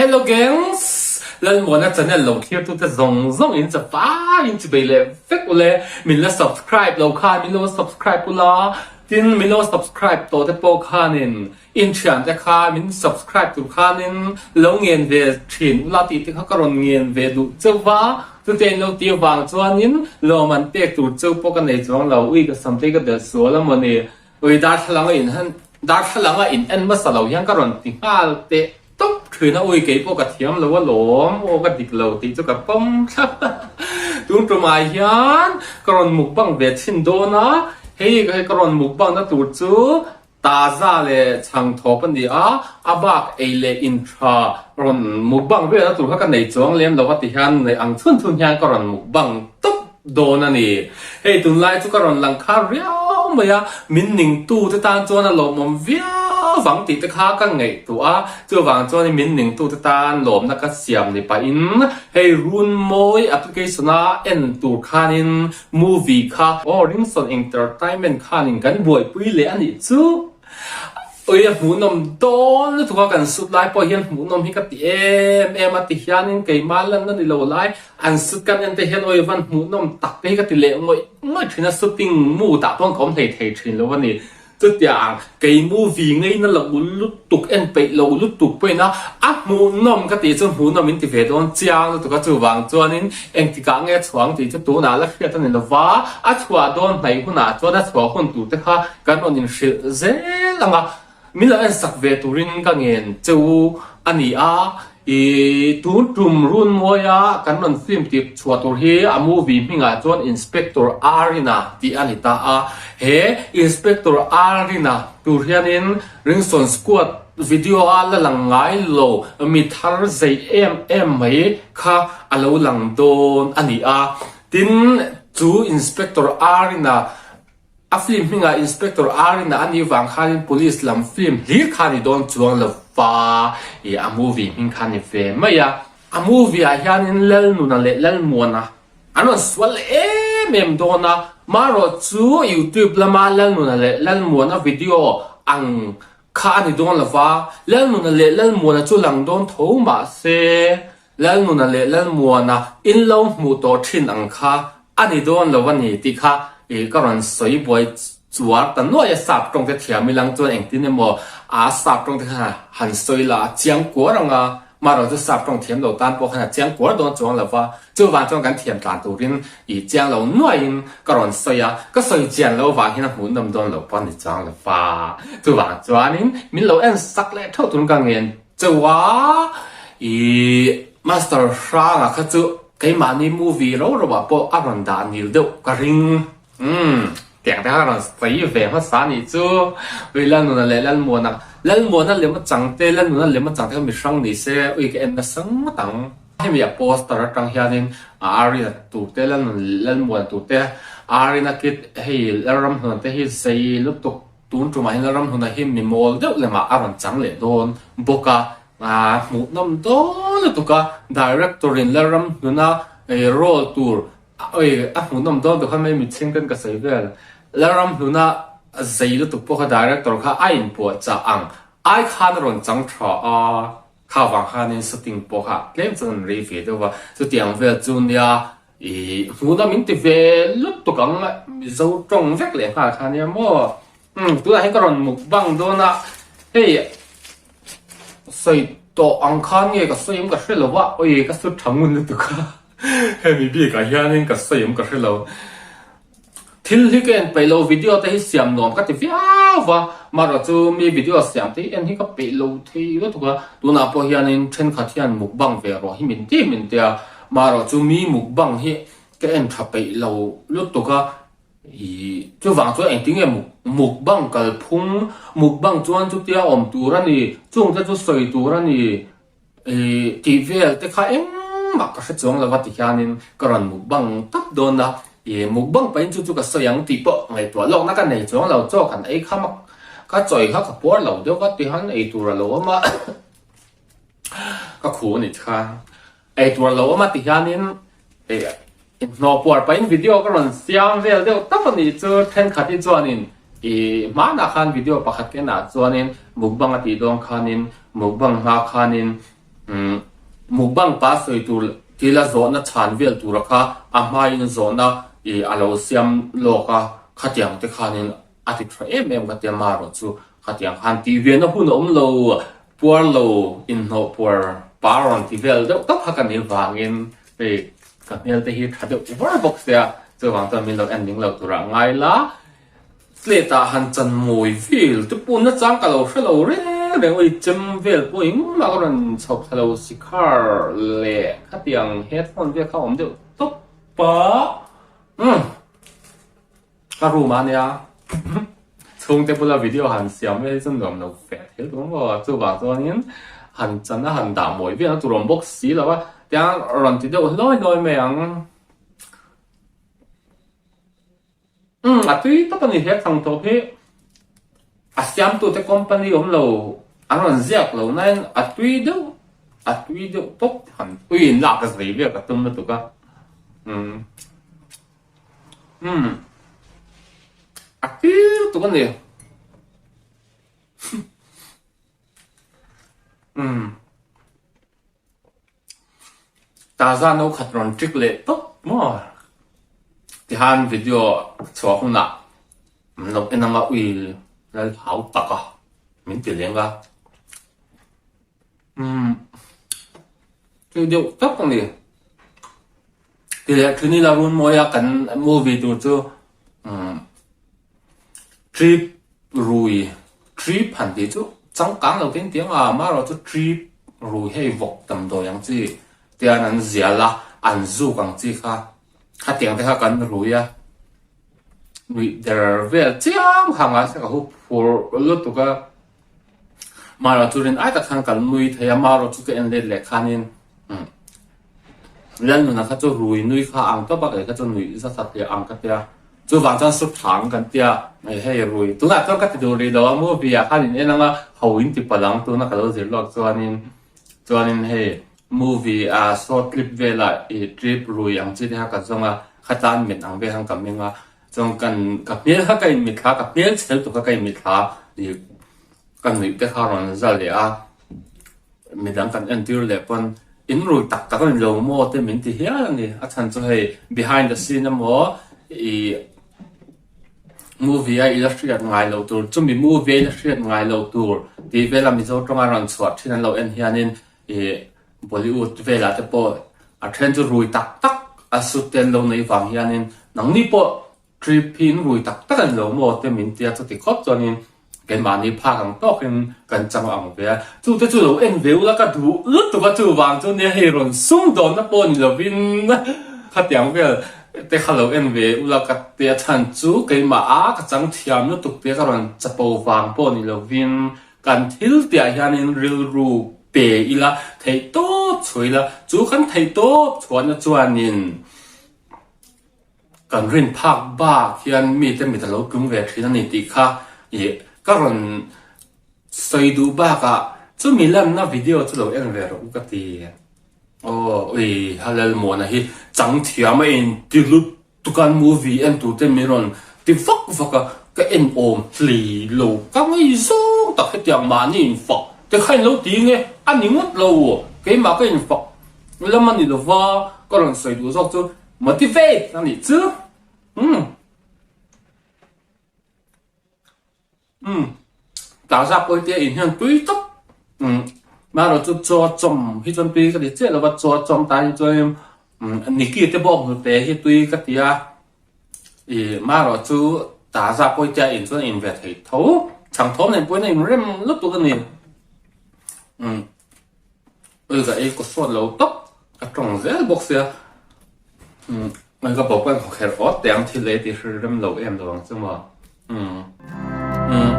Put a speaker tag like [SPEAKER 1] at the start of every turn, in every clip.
[SPEAKER 1] Hello gangs! Lalmuana channel lo thlirtute zawng zawng in chafai in chibei leh vek ule, min la subscribe lo khan min lo subscribe ula, tin min lo subscribe tawh te pawh khanin in thiante kha min subscribe tur khanin lo ngen ve thin ula tih te kha ka rawn ngen ve duh cheuh va, chute in lo ti avang chuanin lawm an pek tur cheuh pawh ka nei chuang lo, ui ka sam te hi ka belh sual a mawni. Ui darthlalang a in han darthlalang a in en hmasa lo hian ka rawn ti nghal teh tawp thin a, ui kei pawh ka thiam lo alawm aw ka dik lo tih chu ka pawm thlap a, tun tumah hian ka rawn mukbang ve chhin dawn a, hei hei ka rawn mukbang na tur chu taza leh chhang thawp a ni a, a bak ei leh in tha rawn mukbang velna tur kha ka nei chuang lem lo a ti hian nei ang chhun chhun hian ka rawn mukbang tawp. dawn a ni. Hei tunlai chu ka rawn lang khar riau mai a, min ningtu te tan chuan a lawmawm viau vang tih te kha ka ngaihtuah a, chuvang chuan min ningtu te tan lawmna ka siam ni pahin hei Runmawi application a en tur khanin movie kha aw Ringson Entertainment khanin kan buaipui leh a nih chu. Ui a hmuhnawm dawn lutuk a kan sut lai pawh hian hmuhnawm hi ka ti em em a ti hianin keimah lanna ni lo lai an sut kan en te hian awi van hmuhnawm tak te hi ka ti leh ngawih ngawih thin a shooting mood ah pawh ka awm hlei thei thin lo a ni. Chutiang kei movie ngeina lo lutuk en peih lo lutuk pawhin a a hmuhnawm ka tih chu hmuhnawm in ti ve dawn chiang lutuk a chuvang chuanin engtikah nge a chhuah ang tih chu tunah la hriat a ni lova a chhuah dawn hnaih hunah chuan a chhuah hun tur te kha Kan rawn inhrilh zel ang a, min lo ensak ve turin ka ngen che u a ni a, i tun tum Runmawia kan rawn film tih chhuah tur hi a movie hmingah chuan Inspector Arina tih a ni ta a, he Inspector Arina tur hianin Ringson Squad video a la lang ngai lo mi thar zei em em mai kha a lo lang dawn a ni a, tin chu Inspector Arina A film hmingah Inspector Arina a nih vang khanin Police lam film hlir kha ni dawn chuang lo va, ih a movie hming kha ni ve mai a. A movie ah hianin Lalnuna leh Lalmuana an rawn sual em em dawn a, marawh chu YouTube lama Lalnuna leh Lalmuana video ang kha a ni dawn lo va, Lalnuna leh Lalmuana chu lang dawn tho mahse Lalnuna leh Lalmuana in lo hmuh tawh thin ang kha a ni dawn lo a ni tih kha ih ka rawn sawi buai chuar ta nuai a, sap tawng te thiam ilang chuan engtin emaw a sap tawng te khan han sawi la a chiang kuar ang a, marawh chu sap tawng thiam lo tan pawh khan a chiang kuar dawn chuang lo va, chuvang chuan kan thiam tlan turin ih chiang lo nuaiin ka rawn sawi a, ka sawi chian lo vang hian a hmuhnawm dawn lo pawh a ni chuang lo va, chuvang chuanin min lo en sak leh theuh turin ka ngen Chauha i Master Hranga kha chu keimahni movie ro ro ah pawh a rawn dah nil deuh ka ring. Umm tiang te kha ka rawn sawi ve hmasa nih chu. Ui Lalnuna leh Lalmuana, Lalmuana lem a chang te, Lalnuna lem a chang te kha mi hrang ni se ui ka en nasa ngawt ang. Hemi a poster atang hianin Arina tur te, Lalnuna leh Lalmuana tur te, Arina kit hei Lalramhluna te hi zei lutuk Tun tumah hian Lalramhluna hi mi mawl deuh lemah a rawn chang leh dawn bawk a, hmuhnawm dawn lutuk a, director in Lalramhluna role tur a hmuhnawm dawn tur kha mai mitchhing ten ka sawi vel. Lalramhluna zei lutuk pawh kha director kha a inpuahchah ang ai khan a rawn chang tha a, kha vang khanin shooting pawh kha tlem chuan an rei ve deuh a, chutiang vel chu nia I hmuhna min ti ve lutuk ang Mizo tawng vek leh nghal kha nia maw. Umm tunah hian ka rawn mukbang dawn a, hei sawi tawh ang khan nge ka sawi awm ka hre lo a, awi ka sut tha ngun lutuk a, hemi bikah hianin ka sawi awm ka hre lo. Thil hi ka en peih lo video te hi siam nuam ka ti viau va, marawh chu mi video siam te hi en hi ka peih lo thei lutuk a, tunah pawh hianin thenkhat hian mukbang ve rawh hi min ti min tia, marawh chu mi mukbang hi ka en tha peih lo lutuk a, ih chuvang chuan engtin nge mukbang kalphung, mukbang chuan chutia awm tur a ni, chungte chu sawi tur a ni. Ih tih vel te kha engmah ka hre chuang lo va ti hianin ka rawn mukbang tap dawn a, ih mukbang pahin chu chu ka sawi ang tih pawh ngaihtuah lawkna ka nei chuang lo, chaw kan ei kham a, ka chawi kha ka puar lo deuh va ti hian ei tur a lo awm a, ka khu a nih kha, ei tur a lo awm a ti hianin ih inhnawh puar pahin video ka rawn siam vel deuh tap a nih chu thenkhat hi chuanin Ih hmanah khan video pakhat kenah chuanin mukbang a tih dawn khanin mukbang hma khanin Mukbang pa sawi tur thila zawhna chhan vel tura kha a hmain zawhna ih a lo siam lawk a, khatiang te khanin a ti tha em em ka tia marawh chu khatiang khan tih ve na hun a awm lo, puar lo inhnawh puar pa rawn ti vel deuh tak kha ka nih vangin hei ka hmel te hi tha deuh var bawk sia chuvang chuan min lo en ning lo turah ngai la. Plate ah han chan mawi vel te pawh nachang ka lo hre lo reng reng ui chem vel pawh engmah ka rawn chhawp thla lo sikhar leh khatiang headphone vel kha a awm deuh tawp a umm ka room ah ania chhungte bula video han siam vel hi chu nuam lo fe thei lutuk ang aw chuvang chuanin han chan a han dah mawi vel na tur awm bawk si lo a tiang rawn ti deuh hlawi hlawi mai ang. Umm a tui tak a ni he thangthawk hi a siamtute company awm lo an rawn ziak lo nain a tui deuh a tui deuh tawp han tui in lak zei vel ka tum lutuk a umm umm a tui lutuk a ni umm. Taza no khat rawn trick leh tawp maw? Tihan video chhuah hunah min lo en anga ui lal hau tak a min ti leng a. Umm tui deuh tak a ni. Ti leh thin ila Runmawia kan movie tur chu umm trip Rui trip han tih chu changkang lo tin tiang a, amaherawh chu trip rui hei vawk damdawi ang chi tian an zial a, an zuk ang chi kha khatiang te kha kan rui a, nuih der vel chiang kha ngai se ka hu phur lutuk a, amaherawh chu rin ai tak khan kan nui thei a, amaherawh chu ka en let leh khanin umm Lalnuna kha chu rui nui kha ang tawp a, kei kha chu nuih za that leh ang ka tia. Chuvang chuan su thang kan tia hei rui tunah chuan ka ti duh rih lo a movie ah khan in en anga ho in ti palh ang tuna ka lo zir lawk chuanin chuanin hei movie ah short clip velah ih trip rui ang chi te kha ka zawng a khatan mit ang vel khan ka meng a chuan kan ka hmel kha ka in mitthla ka hmel chhel tuk kha ka in mitthla ih ka nuih te kha rawn za leh a. Midang kan entir leh pawn in rui tak tak a ni lo maw te min ti hial a ni. A chhan chu hei behind the scene emaw ih movie a ila hriat ngai loh tur chumi movie a ila hriat ngai loh tur tih vela Mizo tawnga rawn chhuah thin an lo en hianin ih Bollywood velah te pawh a then chu rui tak tak a sut te an lo nei vang hianin nangni pawh Trip hi in rui tak tak a ni lo maw te min tia chuti khawp chuanin keimahni phak ang tawkin kan chang ang ve a, chute chu lo en ve ula ka duh lutuk a chuvang chu nia hei rawn sum dawnna pawh ni lovin khatiang vel te kha lo en ve ula ka tia chhan chu keimah a ka chang thiam lutuk tia ka rawn chapo vang pawh ni lovin kan thil tiah hianin rilru pe ila theihtawp chhuah ila chu kan theihtawp chhuahna chuanin Kan rin phak bak hian mite mit a lo tlung ve thin a ni tih kha ih ka rawn sawi duh bakah chumi lanna video chu lo en ve rawh u ka ti. Aw ui Halel Muana hi chang thiam a inti lut tukan movie en tur te min rawn ti vak vak a, ka en awm hlei lo ka ngei zawng tak hetiang mahni infak te kha in lo ti nge a ni ngawt lo keimah ka infak lam a ni lova ka rawn sawi duh zawk chu Motivate a nih chu. Umm. Umm. Tlangzak pawh hi tia in hian tui tawp. Umm. Marawh chu chaw chawm hi chuan tui ka ti chiah lo va, chaw chawm tan hi chuan umm Niki te bawk hnute hi tui ka ti a. Ih marawh chu tlangzak pawh hi tia in chuan in ve thei tho. Chhangthawm nen pawhin a inrem lutuk a ni. Umm. Ui ka ei kaw sawt lo tawp a tawng zel bawk sia umm ui ka bawk ka kherh awt teh ang thil ei tih hre rem lo em lo ang chu maw umm umm.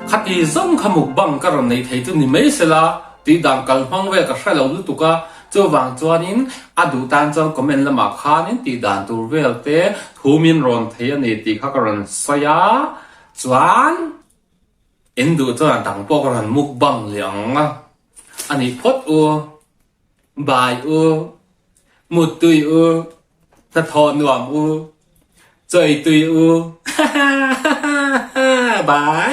[SPEAKER 1] Khati zawng kha mukbang ka rawn nei thei chu ni mai sela tih dan kal hmang vel ka hre lo lutuk a. Chuvang chuanin a duh tan chuan comment lamah khanin tih dan tur vel te thu min rawn thei a ni tih kha ka rawn sawi a, chuan in duh chuan a dang pawh ka rawn mukbang leh ang a, a nih phawt u, bai u, muttui u, hnathawh nuam u. Chaw ei tui u. Hahahaha. Bye.